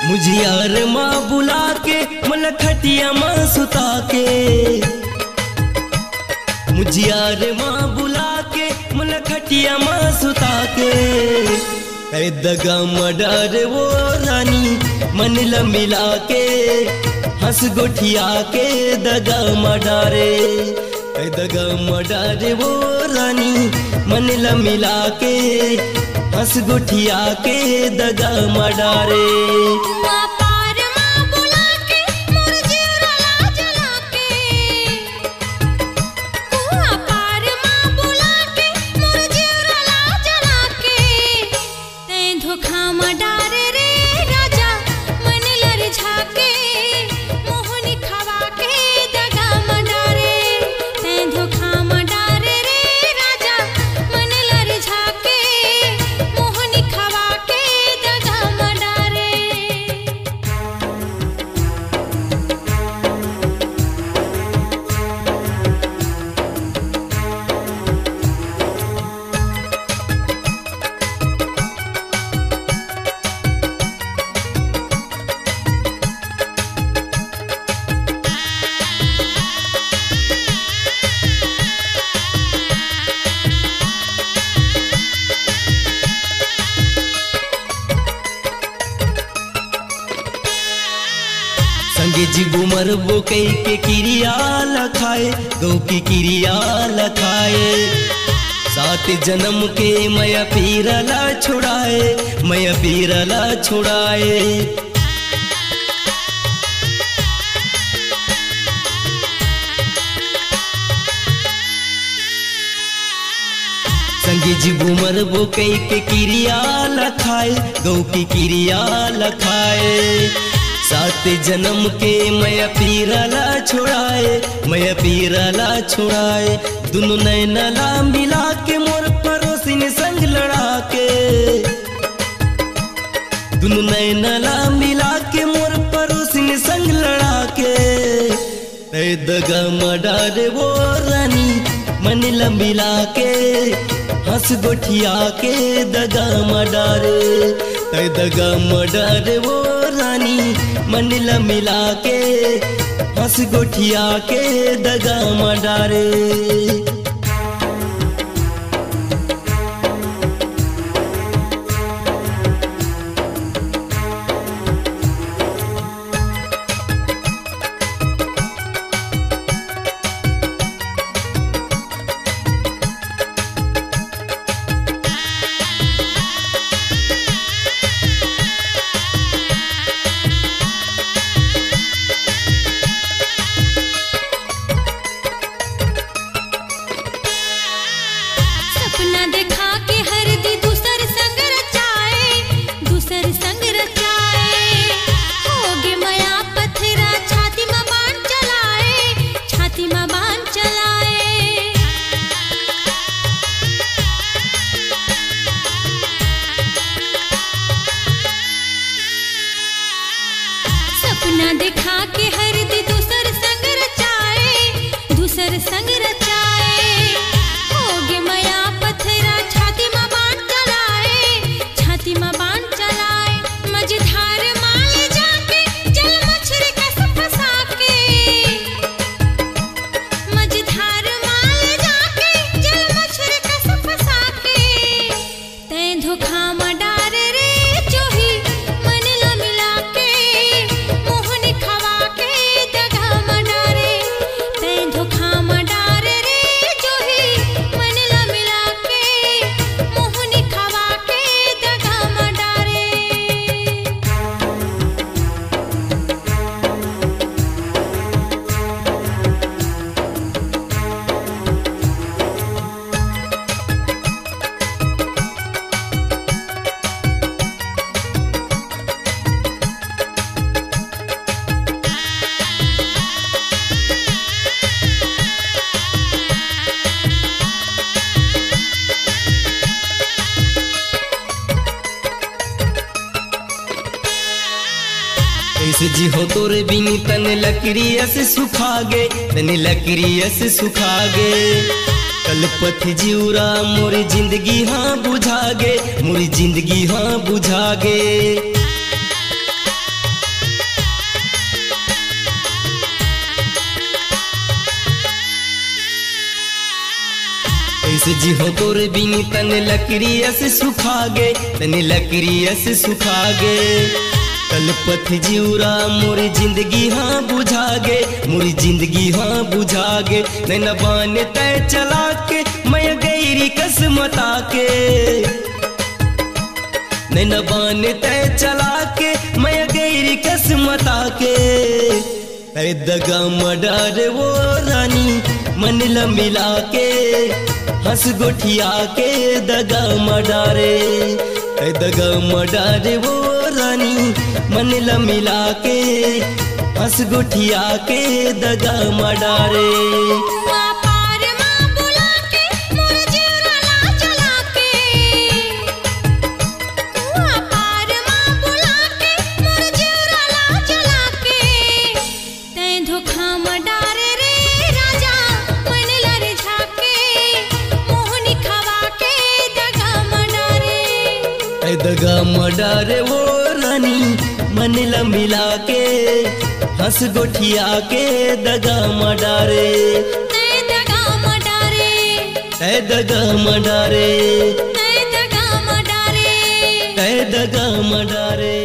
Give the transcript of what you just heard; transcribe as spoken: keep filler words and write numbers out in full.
मुझियार माँ बुला के, मन खटिया माँ सुता के। मुझियार माँ बुला के, मन खटिया माँ सुता के। ऐ दगा मडार वो रानी, मन ल मिला के, हंस गोठिया के दगा मडारे। ऐ दगा मडारे वो रानी, मन ल मिला के, हंस गोठिया के दगा मडारे। कुआं पार माँ बुला के, मोर जिउरा ला जला के। कुआं पार माँ बुला के, मोर जिउरा ला जला के। तैं धोखा म डारे रे राजा, मन ल रिझा के, मोहनी खवा के दगा म डारे। तैं धोखा म डारे रे राजा, मन ल रिझा के, मोहनी खवा के दगा म डारे। संगे जीबो मरबो कई के किरिया ल खाए, गौ के किरिया ल खाए। सात जन्म के मया पीरा ला छुड़ाए, मया पीरा ला छुड़ाए। संगी जीबू मरबो कई के किरिया ल खाए, गौ की किरिया ल खाए। सात जन्म के मया पीरा ला छुड़ाए, मया पीरा ला छुड़ाए। दुनु नैना ला मिला के मोर परोसिन संग लड़ा के। दुनु नैना ला मिला के मोर परोसिन संग लड़ा के। तै दगा म डारे वो रानी, मन ल मिला के, हंस गोठिया के दगा म डारे। तै दगा म डारे वो रानी, मन ल मिला के, हंस गोठिया के दगा म डारे। सपना देखा के हरदी दूसर संग रचाए, दूसर संग रचाए। होगे मया पथरा छाती म बाण चलाए, छाती म बाण चलाए। सपना देखा के हरदी दूसर संग रचाए, दूसर संग रचाए। होगे मया पथरा छाती म बाण चलाए, छाती म बाण चलाए। मझधार म ले जाके जल मछरी कस फंसा के, मझधार म ले जाके जल मछरी कस फंसा के। तैं धोखा म डारे रे चोही, मन ल मिला के, मोहनी खवा के दगा म डारे। तैं धोखा म डारे रे चोही, मन ल मिला के, मोहनी खवा के दगा म डारे। कैसे जी हो तोरे बिन तन लकड़ी अस सुखा गे, तन लकड़ी अस सुखा गे। कलपत जिउरा मोर जिंदगी हाँ बुझा गे, मोर जिंदगी हाँ बुझा गे। जिहो तोर बिन तन लकड़ी अस सुखा गे, तन लकड़ी अस सुखा गे। कलपत जिउरा मोर जिंदगी हाँ बुझा गे, मोर जिंदगी हाँ बुझा गे। नैना बान तय चला के मैं गैरी कस मता के, नैना बान तय चला के मैं गैरी कस मता के। तै दगा म डारे वो रानी, मन ल मिला के हंस गोठिया के दगा म डारे। तै दगा म डारे वो रानी, मन ल मिला के हंस गोठिया के दगा म डारे। कुआं पार मा बुला के मोर जिउरा ला जला के, कुआं पार मा बुला के मोर जिउरा ला जला के। तैं धोखा म डारे रे राजा, मन ल रिझा के, मोहनी खवा के दगा म डारे। तै दगा म डारे वो रानी, मन ल मिला के हंस गोठिया के दगा म डारे। तै दगा म डारे, तै दगा म डारे, तै दगा म डारे, तै दगा म डारे।